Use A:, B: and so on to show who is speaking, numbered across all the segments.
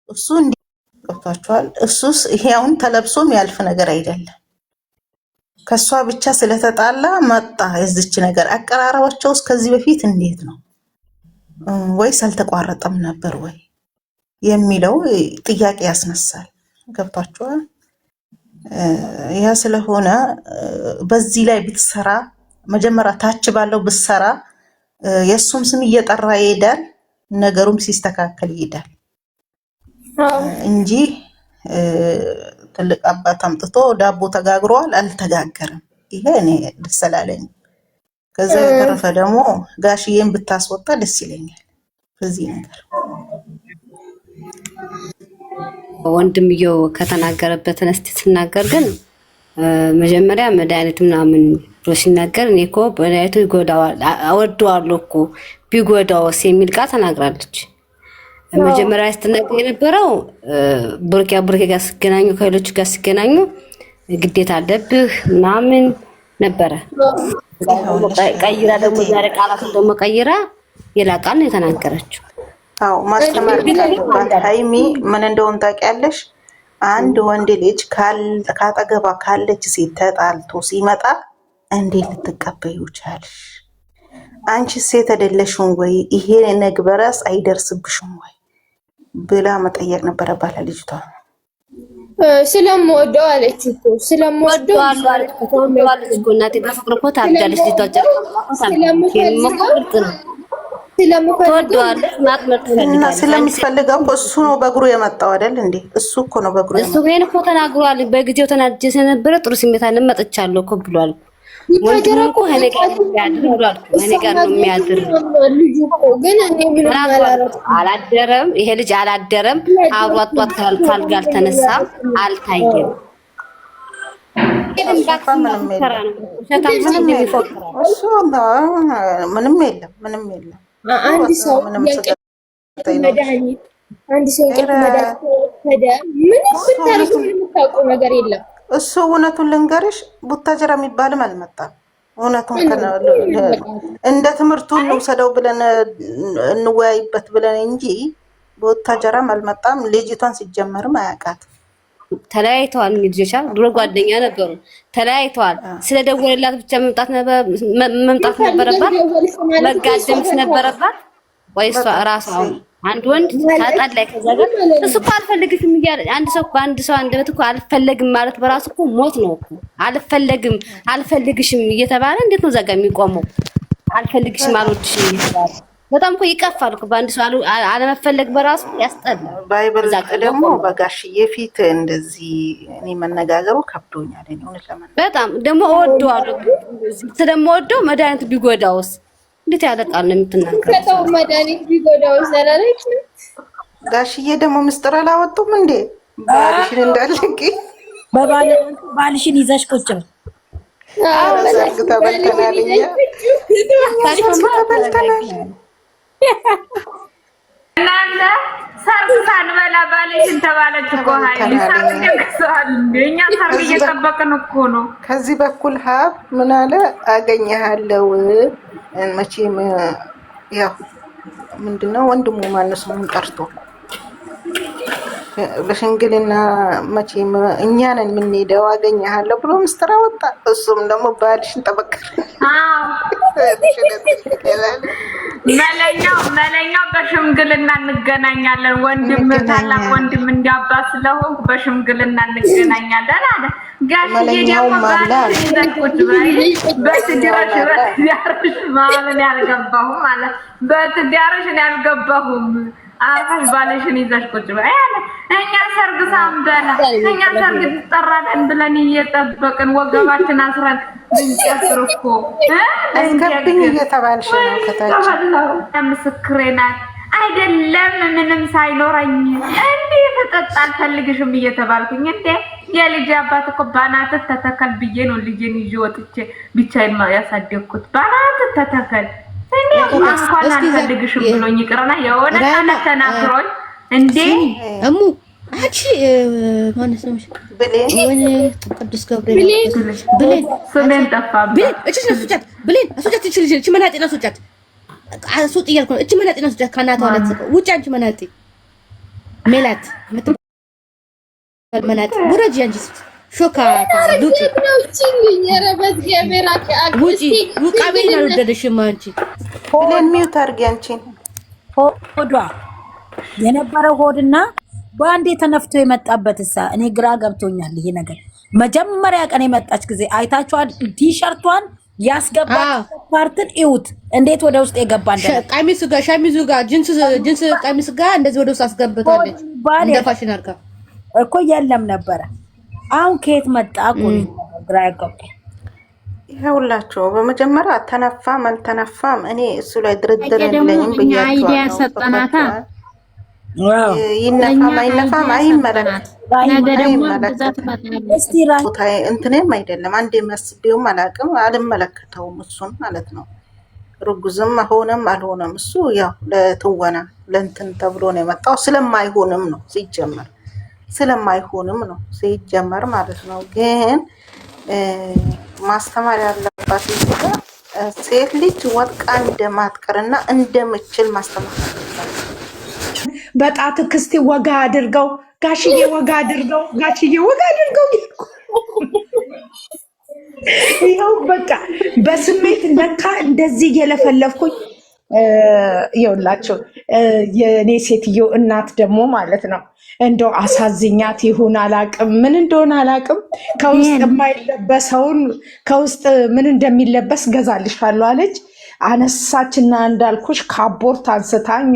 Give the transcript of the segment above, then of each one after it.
A: እሱ እንዲህ ገብቷቸዋል። እሱስ ይሄ አሁን ተለብሶም ያልፍ ነገር አይደለም። ከእሷ ብቻ ስለተጣላ መጣ የዚች ነገር። አቀራረባቸውስ ከዚህ በፊት እንዴት ነው? ወይስ አልተቋረጠም ነበር ወይ የሚለው ጥያቄ ያስነሳል። ገብቷቸዋል። ያ ስለሆነ በዚህ ላይ ብትሰራ፣ መጀመሪያ ታች ባለው ብትሰራ የእሱም ስም እየጠራ ይሄዳል፣ ነገሩም ሲስተካከል ይሄዳል እንጂ ትልቅ አባት አምጥቶ ዳቦ ተጋግሯል አልተጋገረም። ይሄ እኔ ደስ አላለኝም። ከዛ የተረፈ ደግሞ ጋሽዬን ብታስወጣ ደስ ይለኛል በዚህ ነገር።
B: ወንድምየው ከተናገረበት ተነስቼ ስናገር ግን መጀመሪያ መድኃኒት ምናምን ብሎ ሲናገር እኔ እኮ መድኃኒቱ ይጎዳዋል እወደዋለሁ እኮ ቢጎዳውስ የሚል ቃል ተናግራለች። መጀመሪያ ስትናገር የነበረው ቡርኬ ጋር ሲገናኙ ከሌሎች ጋር ሲገናኙ ግዴታ አለብህ ምናምን ነበረ። ቀይራ ደግሞ ዛሬ ቃላቱን ደግሞ ቀይራ ሌላ ቃል ነው የተናገረችው።
A: አዎ ማስተማር ካለባት ሀይሚ ምን እንደሆነ ታውቂያለሽ? አንድ ወንድ ልጅ ካጠገባ ካለች ሴት ተጣልቶ ሲመጣ እንዴት ልትቀበዩ ቻልሽ? አንቺ ሴት አይደለሽም ወይ? ይሄ ነግበረስ አይደርስብሽም ወይ ብላ መጠየቅ ነበረባት ልጅቷ።
C: ስለምወደው አለች እኮ፣ ስለምወደው
B: እኮ እናቴ፣ በፍቅር እኮ ታብዳለች ልጅቷ። ትወደዋለች፣ ማጥመር
A: እና ስለሚፈልገው እሱ ነው በእግሩ የመጣው አይደል እንዴ? እሱ እኮ ነው በእግሩ
B: እሱ ግን እኮ ተናግሯል። በጊዜው ተናድጄ ስለነበረ ጥሩ ስሜት አለ መጥቻለሁ እኮ ብሏል። ወንድሙ እኮ እኔ ጋር ነው የሚያድር ብሏል። እኔ ጋር ነው የሚያድር
C: ግን እኔ ምንም
B: አላደረም። ይሄ ልጅ አላደረም። አብሯት ጧት ካልጋ አልተነሳም፣ አልታየም።
A: ምንም የለም፣ ምንም የለም።
C: አንድ ሰው የእንቅልፍ መድኃኒት አንድ ሰው የእንቅልፍ መድኃኒት ከወሰደ ምንም ብታረጉ ምንም የምታውቀው ነገር የለም።
A: እሱ እውነቱን ልንገርሽ ቡታጀራ የሚባልም አልመጣም። እውነቱን እንደ ትምህርቱ እንውሰደው ብለን እንወያይበት ብለን እንጂ ቡታጀራም አልመጣም። ልጅቷን ሲጀመርም አያውቃትም።
B: ተለያይተዋል። ልጆች ድሮ ጓደኛ ነበሩ፣ ተለያይተዋል። ስለደወለላት ብቻ መምጣት ነበረባት፣ መጋደምስ ነበረባት ወይ እሷ እራሷ? አንድ ወንድ ታጣላይ ከዛ ጋር እሱ እኮ አልፈልግሽም እያለ አንድ ሰው በአንድ ሰው አንደበት እኮ አልፈለግም ማለት በራሱ እኮ ሞት ነው እኮ። አልፈለግም አልፈልግሽም እየተባለ እንዴት ነው እዛ ጋር የሚቆመው? አልፈልግሽም አልወድሽም እየተባለ በጣም እኮ ይቀፋል እኮ። በአንድ ሰው አለመፈለግ በራሱ ያስጠላል።
A: ባይበልጥ ደግሞ በጋሽዬ ፊት እንደዚህ እኔ መነጋገሩ ከብዶኛል። እኔ እውነት ለመናገር
B: በጣም ደግሞ እወደዋለሁ። ስለምወደው መድኃኒት ቢጎዳውስ እንዴት ያለ ቃል ነው የምትናገረው?
C: መድኃኒት ቢጎዳውስ አላለችም።
A: ጋሽዬ ደግሞ ምስጢር አላወጡም እንዴ? ባልሽን እንዳለቂ
D: ባልሽን ይዘሽ ቁጭ ነው።
A: ሰርግ ተበልተናል፣ እኛ ተበልተናል።
E: እናንተ ሰርግ ሳንበላ ባልሽን ተባለች እኮ ሀይሚ። ሰርግ ደግሰዋል እንዴ? እኛ ሰርግ እየጠበቅን እኮ ነው።
A: ከዚህ በኩል ሀብ ምን አለ? አገኘሃለው መቼም ያው ምንድነው ወንድሙ ማነው ስሙን ጠርቶ በሽምግልና መቼም እኛ ነን የምንሄደው አገኘሃለሁ ብሎ ምስጢር አወጣ። እሱም ደግሞ ባልሽን ጠበቅ
E: መለኛው መለኛው በሽምግልና እንገናኛለን፣ ወንድም ታላቅ ወንድም እንዲያባት ስለሆንኩ በሽምግልና እንገናኛለን አለ። ጋሽዬ ደግሞ ባልሽን ይዘሽ ቁጭ በይ፣ በትዳርሽ በትዳርሽ ማለት ያልገባሁም አለ። በትዳርሽ እኔ አልገባሁም፣ አርፈሽ ባልሽን ይዘሽ ቁጭ በይ አለ። እኛ ሰርግ ሳንበላ እኛ ሰርግ ትጠራለን ብለን እየጠበቅን ወገባችን አስረን ብንጨፍር እኮ
A: አስገብኝ እየተባልሽ ነው ከታች።
E: ምስክሬ ናት። አይደለም ምንም ሳይኖረኝ እንዴ ተጠጣ አልፈልግሽም እየተባልኩኝ እንዴ የልጅ አባት እኮ ባናትህ ተተከል ብዬ ነው ልጄን ይዤ ወጥቼ ብቻዬን ያሳደግኩት። ባናትህ ተተከል እኔ እንኳን አልፈልግሽም ብሎኝ ይቅርና የሆነ ቃላት ተናግሮኝ እንዴ
D: እሙ አንቺ ማነው ስምሽ? ወይኔ ቅዱስ ገብርኤል ብሌን
E: ስሜን ጠፋብኝ።
D: ብሌን እቺ አስወጫት፣ ብሌን አስወጫት፣ እቺ ልጅ እቺ መናጤን አስወጫት፣ አስወጥ እያልኩ ነው። እቺ መናጤን አስወጫት፣ ከእናቷ ላይ ውጭ። አንቺ መናጤ ሜላት መላጥ ውረጂ አንቺ ሾካ ዱቄ ውጪ ውቃቤን አልወደደሽም አንቺ።
A: ብሌን mute አድርጊ አንቺን።
F: ሆዷ የነበረው ሆድና በአንዴ ተነፍቶ የመጣበት እሳ እኔ ግራ ገብቶኛል ይሄ ነገር። መጀመሪያ ቀን የመጣች ጊዜ አይታችኋል። ቲሸርቷን ያስገባት part ን እዩት፣ እንዴት ወደ ውስጥ የገባ
D: ቀሚሱ ጋር ሸሚዙ ጋር ጅንስ ቀሚስ ጋር እንደዚህ ወደ ውስጥ አስገብታለች። እንደ ፋሽን አድርጋ
F: እኮ የለም ነበረ። አሁን ከየት መጣ እኮ ግራ ያጋባል።
A: ይኸውላችሁ በመጀመሪያ ተነፋም አልተነፋም እኔ እሱ ላይ ድርድር የለኝም ብያቸዋለሁ። ይነፋም አይነፋም አይመለከትም። እንትኔም አይደለም አንዴ መስቤውም አላውቅም፣ አልመለከተውም እሱን ማለት ነው። ርጉዝም ሆነም አልሆነም እሱ ያው ለትወና ለእንትን ተብሎ ነው የመጣው። ስለማይሆንም ነው ሲጀመር፣ ስለማይሆንም ነው ሲጀመር ማለት ነው። ግን ማስተማር ያለባት ሴት ልጅ ወድቃ እንደማትቀርና እንደምችል ማስተማር
G: በጣት ክስቲ ወጋ አድርገው ጋሽዬ ወጋ አድርገው ጋሽዬ ወጋ አድርገው። ይኸው በቃ በስሜት ለካ እንደዚህ እየለፈለፍኩኝ ይኸውላቸው። የእኔ ሴትዮ እናት ደግሞ ማለት ነው እንደው አሳዝኛት ይሁን አላቅም፣ ምን እንደሆነ አላቅም። ከውስጥ የማይለበሰውን ከውስጥ ምን እንደሚለበስ ገዛልሻለሁ አለች። አነሳችና እንዳልኩሽ ካቦርት አንስታኝ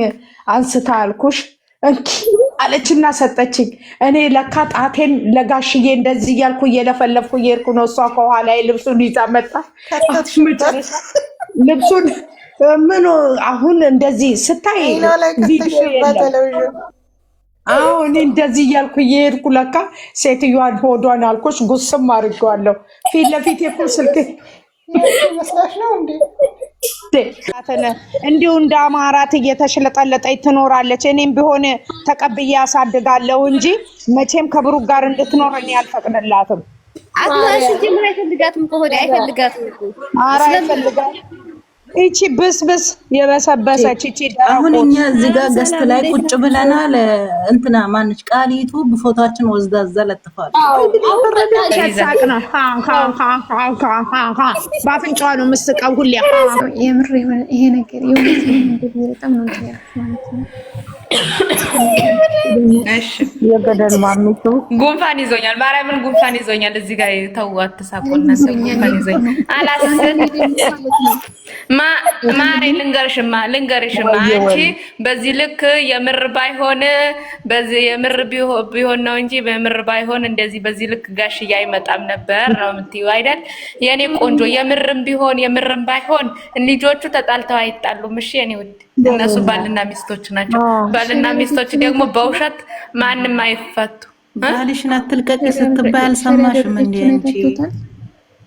G: አንስታ አልኩሽ እንኪ አለችና ሰጠችኝ። እኔ ለካ ጣቴን ለጋሽዬ እንደዚህ እያልኩ እየለፈለፍኩ እየሄድኩ ነው። እሷ ከኋላ ልብሱን ይዛ መጣ። ልብሱን ምኑ አሁን እንደዚህ ስታይ ቪዲዮ የለም። አዎ እኔ እንደዚህ እያልኩ እየሄድኩ ለካ ሴትዮዋን ሆዷን አልኩሽ ጉስም አድርጌዋለሁ። ፊት ለፊት እኮ ስልክ
H: መስላሽ ነው እንዴ?
G: እንዲሁ እንደ አማራት እየተሽለጠለጠች ትኖራለች። እኔም ቢሆን ተቀብዬ አሳድጋለሁ እንጂ መቼም ከብሩክ ጋር እንድትኖር እኔ አልፈቅድላትም።
B: አይፈልጋትም እኮ ሆዴ አይፈልጋትም እኮ።
G: ኧረ አይፈልጋትም። ይቺ ብስብስ የበሰበሰች ይቺ
A: አሁን እኛ እዚህ ጋር guest ላይ ቁጭ ብለናል። እንትና ማነች ቃሊቱ በፎቶአችን ወስዳ እዛ ለጥፋል።
G: ሳቅ ነው በአፍንጫዋ ነው የምስቀው ሁሌ።
C: የምር ይሄ ነገር በጣም ነው ማለት ነው።
H: የገደል ማሚቱ
E: ጉንፋን ይዞኛል። ማርያምን ጉንፋን ይዞኛል። እዚህ ጋር ተው አትሳቁ። ጉንፋን ይዞኛል። አላስል ማሬ ልንገርሽማ ልንገርሽማ አንቺ በዚህ ልክ የምር ባይሆን በዚህ የምር ቢሆን ነው እንጂ በምር ባይሆን እንደዚህ በዚህ ልክ ጋሽዬ አይመጣም ነበር ነው የምትይው አይደል? የኔ ቆንጆ የምርም ቢሆን የምርም ባይሆን ልጆቹ ተጣልተው አይጣሉም። እሺ የኔ ውድ እነሱ ባልና ሚስቶች ናቸው። ባልና ሚስቶች ደግሞ በውሸት ማንም አይፈቱ።
A: ባልሽን አትልቀቂ ስትባይ አልሰማሽም እንዴ አንቺ?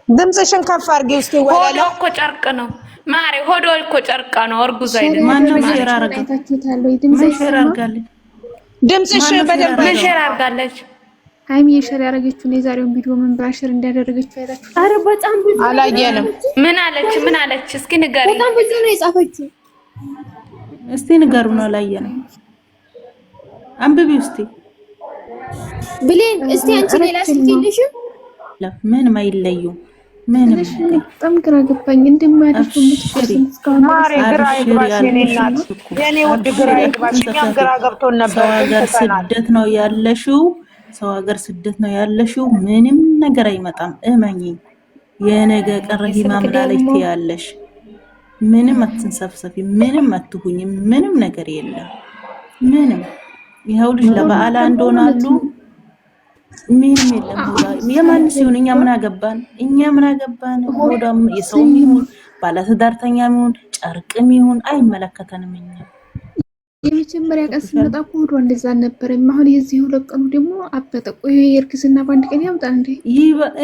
G: ድምፅሽን ከፍ አድርጊ እስኪ።
E: ሆዷ እኮ ጨርቅ ነው ማሬ፣ ሆዷ እኮ ጨርቅ ነው። እርጉዝ አይደለም።
A: ማነው share አደረገ? ምን share አድርጋለች?
G: ድምፅሽ በደንብ
E: ምን share አድርጋለች?
C: ሀይሚ የ share ያደረገችውን የዛሬውን ቪዲዮ ምን ብላ share እንዳደረገችው አይታችሁ?
B: ኧረ በጣም ብዙ
G: አላየንም።
E: ምን አለች? ምን አለች? እስኪ ንገሪኝ።
C: በጣም ብዙ ነው የጻፈችው።
A: እስቲ ንገሩን። አላየንም። አንብቢው እስቲ
C: ብሌን። እስቲ አንቺ ሌላ ስልክ የለሽም?
A: ምንም አይለዩም። ምንም
C: በጣም ግራ ገባኝ። እንደማያደርጉ
G: ማሬ ግራ ይግባሽ የኔ እናት፣ የኔ ውድ ግራ ይግባሽ። እኛም ግራ ገብቶን ነበር።
A: ሰው ሀገር ስደት ነው ያለሽው፣ ሰው ሀገር ስደት ነው ያለሽው። ምንም ነገር አይመጣም፣ እመኚኝ። የነገ ቀረ ሂማም ላለች ትያለሽ። ምንም አትንሰፍሰፊ፣ ምንም አትሁኝ፣ ምንም ነገር የለም። ምንም ይኸው ልጅ ለበዓል አንድ ሆናሉ። ምንም የለም። የማን ሲሆን እኛ ምን አገባን? እኛ ምን አገባን? ሆዳም የሰውም ይሁን ባለትዳርተኛም ይሁን ጨርቅም ይሁን አይመለከተንም። እኛ
C: የመጀመሪያ ቀን ስመጣ እኮ ሆዷ እንደዛ አልነበረም። አሁን የዚህ ሁለት ቀኑ ደግሞ አበጠ። ቆይ የእርግዝና በአንድ ቀን ያምጣል እንዴ?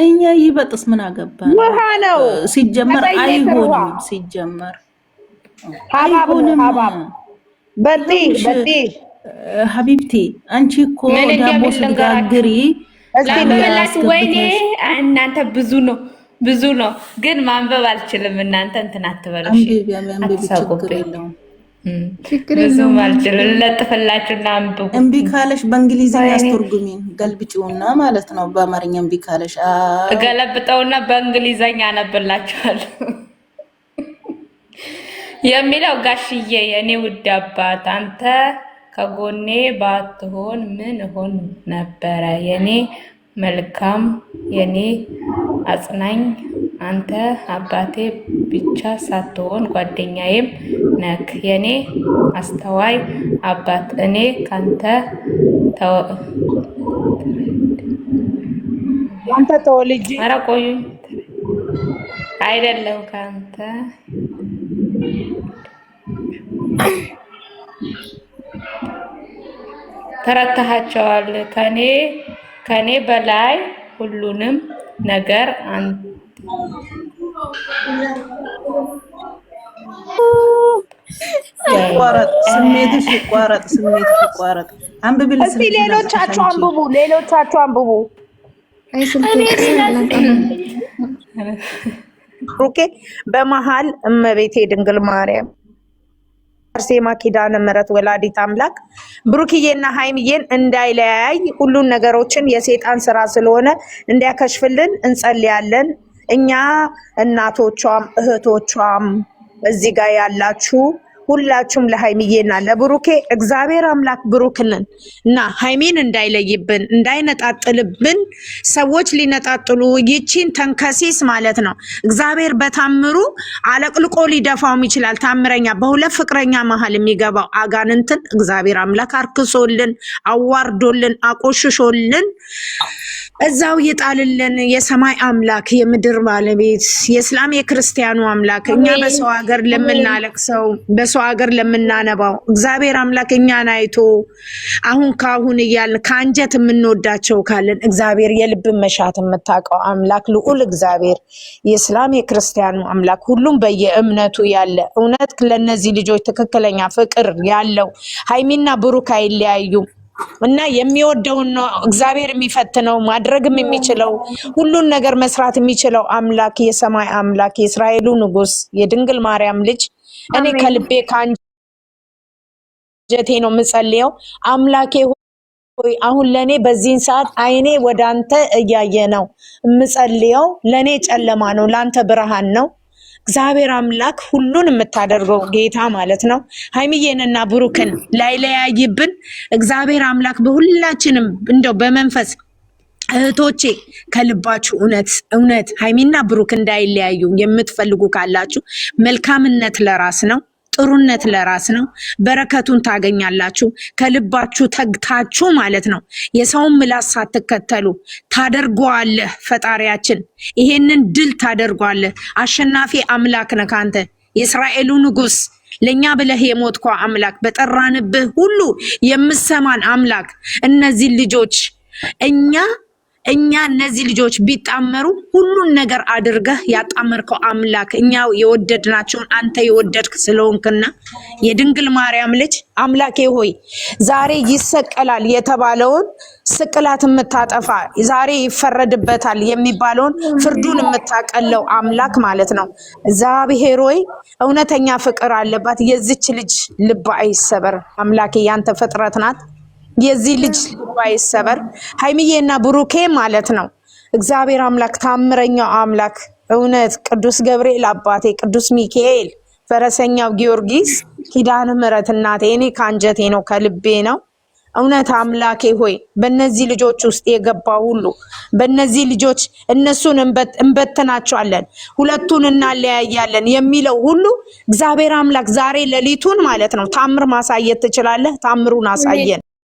A: እኛ ይበጥስ ምን አገባን?
G: ውሃ ነው
A: ሲጀመር፣ አይሆንም። ሲጀመር አይሆንም።
G: በጤ በጤ
A: ሀቢብቲ አንቺ እኮ ዳቦ ስትጋግሪ
E: ላንብብላችሁ። ወይኔ እናንተ ብዙ ነው ብዙ ነው፣ ግን ማንበብ አልችልም። እናንተ እንትን አትበሉ፣
A: አንብቢ፣ ችግር የለውም።
H: ችግር
E: ብዙም
H: የለውም።
E: አልችልም። ልለጥፍላችሁና አንብቡ።
A: እምቢ ካለሽ በእንግሊዝኛ
H: ወይኔ
A: አስተርጉሚን ገልብጪውና ማለት ነው። በአማርኛ እምቢ ካለሽ አዎ
E: እገለብጠውና በእንግሊዘኛ አነብላችኋለሁ። የሚለው ጋሽዬ የኔ ውድ አባት አንተ ከጎኔ ባትሆን ምን እሆን ነበረ? የኔ መልካም የኔ አጽናኝ አንተ አባቴ ብቻ ሳትሆን ጓደኛዬም ነክ። የኔ አስተዋይ አባት እኔ ካንተ
G: አንተ ተወልጄ
E: ኧረ ቆዩኝ አይደለም ካንተ ተረታሃቸዋል። ከኔ በላይ ሁሉንም ነገር
A: ይቋረጥ፣ ስሜትሽ ይቋረጥ፣ ስሜትሽ ይቋረጥ። አንብቢልኝ
G: እስቲ
A: ስልክሽን አጥፍተሽ
G: ሌሎቻችሁ
A: አንቺ
G: አንብቡ፣ ሌሎቻችሁ አንብቡ።
H: አይ ስልኬ
G: ብሩኬ በመሀል እመቤቴ ድንግል ማርያም አርሴማ ኪዳነ ምሕረት ወላዲት አምላክ ብሩክዬና ሀይሚዬን እንዳይለያይ ሁሉን ነገሮችን የሴጣን ስራ ስለሆነ እንዲያከሽፍልን እንጸልያለን። እኛ እናቶቿም እህቶቿም እዚህ ጋር ያላችሁ ሁላችሁም ለሀይሚዬና ለብሩኬ እግዚአብሔር አምላክ ብሩክንን እና ሀይሚን እንዳይለይብን እንዳይነጣጥልብን፣ ሰዎች ሊነጣጥሉ ይቺን ተንከሲስ ማለት ነው። እግዚአብሔር በታምሩ አለቅልቆ ሊደፋውም ይችላል። ታምረኛ በሁለት ፍቅረኛ መሀል የሚገባው አጋንንትን እግዚአብሔር አምላክ አርክሶልን፣ አዋርዶልን፣ አቆሽሾልን እዛው ይጣልልን። የሰማይ አምላክ የምድር ባለቤት የእስላም የክርስቲያኑ አምላክ እኛ
C: አሜን
G: በሰው ሀገር
C: አሜን።
G: ለምናለቅሰው በሰው ሀገር ለምናነባው እግዚአብሔር አምላክ እኛን አይቶ አሁን ካሁን እያልን ከአንጀት የምንወዳቸው ካለን እግዚአብሔር የልብን መሻት የምታውቀው አምላክ ልዑል እግዚአብሔር የእስላም የክርስቲያኑ አምላክ ሁሉም በየእምነቱ ያለ እውነት ለእነዚህ ልጆች ትክክለኛ ፍቅር ያለው ሀይሚና ብሩክ አይለያዩም። እና የሚወደውን ነው እግዚአብሔር የሚፈትነው ማድረግም የሚችለው ሁሉን ነገር መስራት የሚችለው አምላክ የሰማይ አምላክ የእስራኤሉ ንጉሥ የድንግል ማርያም ልጅ እኔ
C: አሜን።
G: ከልቤ ከአንጀቴ ነው የምጸልየው። አምላኬ ሆይ አሁን ለእኔ በዚህን ሰዓት አይኔ ወደ አንተ እያየ ነው የምጸልየው። ለእኔ ጨለማ ነው፣ ለአንተ ብርሃን ነው። እግዚአብሔር አምላክ ሁሉን የምታደርገው ጌታ ማለት ነው። ሀይሚዬንና ብሩክን ላይለያይብን እግዚአብሔር አምላክ በሁላችንም እንደው በመንፈስ እህቶቼ ከልባችሁ እውነት እውነት ሀይሚና ብሩክ እንዳይለያዩ የምትፈልጉ ካላችሁ መልካምነት ለራስ ነው፣ ጥሩነት ለራስ ነው። በረከቱን ታገኛላችሁ። ከልባችሁ ተግታችሁ ማለት ነው። የሰውን ምላስ ሳትከተሉ ታደርገዋለህ። ፈጣሪያችን ይሄንን ድል ታደርገዋለህ። አሸናፊ አምላክ ነህ አንተ የእስራኤሉ ንጉስ ለእኛ ብለህ የሞትከው አምላክ፣ በጠራንብህ ሁሉ የምሰማን አምላክ እነዚህ ልጆች እኛ እኛ እነዚህ ልጆች ቢጣመሩ ሁሉን ነገር አድርገህ ያጣመርከው አምላክ እኛ የወደድናቸውን አንተ የወደድክ ስለሆንክና የድንግል ማርያም ልጅ አምላኬ ሆይ ዛሬ ይሰቀላል የተባለውን ስቅላት የምታጠፋ ዛሬ ይፈረድበታል የሚባለውን ፍርዱን የምታቀለው አምላክ ማለት ነው። እግዚአብሔር ሆይ እውነተኛ ፍቅር አለባት የዚች ልጅ ልብ አይሰበር። አምላኬ ያንተ ፍጥረት ናት። የዚህ ልጅ ልብ አይሰበር። ሀይሚዬና ብሩኬ ማለት ነው። እግዚአብሔር አምላክ ታምረኛው አምላክ እውነት ቅዱስ ገብርኤል አባቴ፣ ቅዱስ ሚካኤል፣ ፈረሰኛው ጊዮርጊስ፣ ኪዳነ ምሕረት እናቴ፣ እኔ ከአንጀቴ ነው ከልቤ ነው። እውነት አምላኬ ሆይ በእነዚህ ልጆች ውስጥ የገባ ሁሉ በእነዚህ ልጆች እነሱን እንበትናቸዋለን፣ ሁለቱን እናለያያለን የሚለው ሁሉ እግዚአብሔር አምላክ ዛሬ ሌሊቱን ማለት ነው ታምር ማሳየት ትችላለህ። ታምሩን አሳየን።